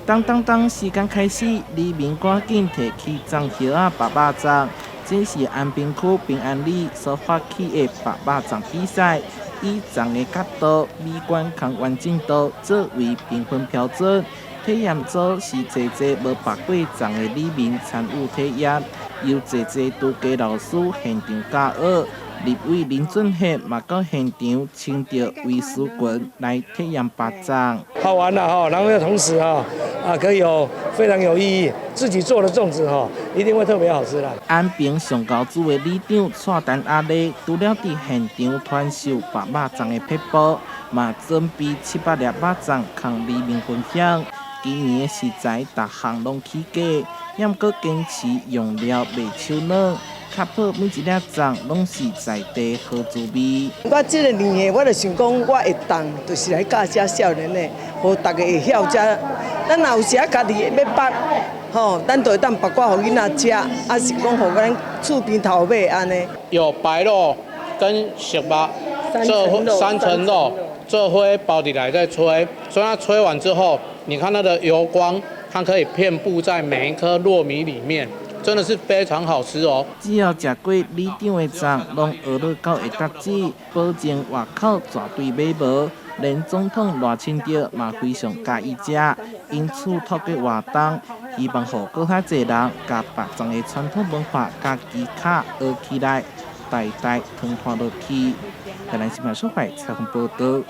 當當當，時間開始，里民趕緊提起粽葉仔縛肉粽。這是安平區平安里所發起的縛肉粽比賽，以粽的角度、美觀佮完整度作為評分標準。體驗組是濟濟無縛過粽的里民參與體驗，由濟濟拄家老師現場教學。立委林俊憲嘛到現場穿著衛斯裙來體驗縛粽。好玩啦哈，然後又同時哈啊，可以有非常有意義，自己做的粽子哈，一定會特別好吃啦。安平上高祖的里長蔡丹阿麗，除了佇現場傳授縛肉粽的撇步，嘛準備700粒肉粽予里民分享。今年的食材逐項攏起價，猶閣堅持用料袂手軟，確保每一粒粽攏是在地好滋味。我這个年的，我就想講，我會當就是來教遮少年的，予逐家會曉遮。咱若有時仔家己欲縛，吼，咱就會當縛寡予囡仔食，抑是講予咱厝邊頭尾按呢。有白肉跟熟肉，做三層肉，做伙包起來再吹，所以它吹完之後，你看它的油光，它可以遍布在每一顆糯米裡面，真的是非常好吃哦。只要食過里長的粽，攏學樂到會得止，保證外口絕對買無。連總統賴清德嘛非常佮意食，因此透過活動，希望予閣較濟人共縛粽的傳統文化佮技巧學起來，代代傳傳落去。台南新聞小懷採訪報導。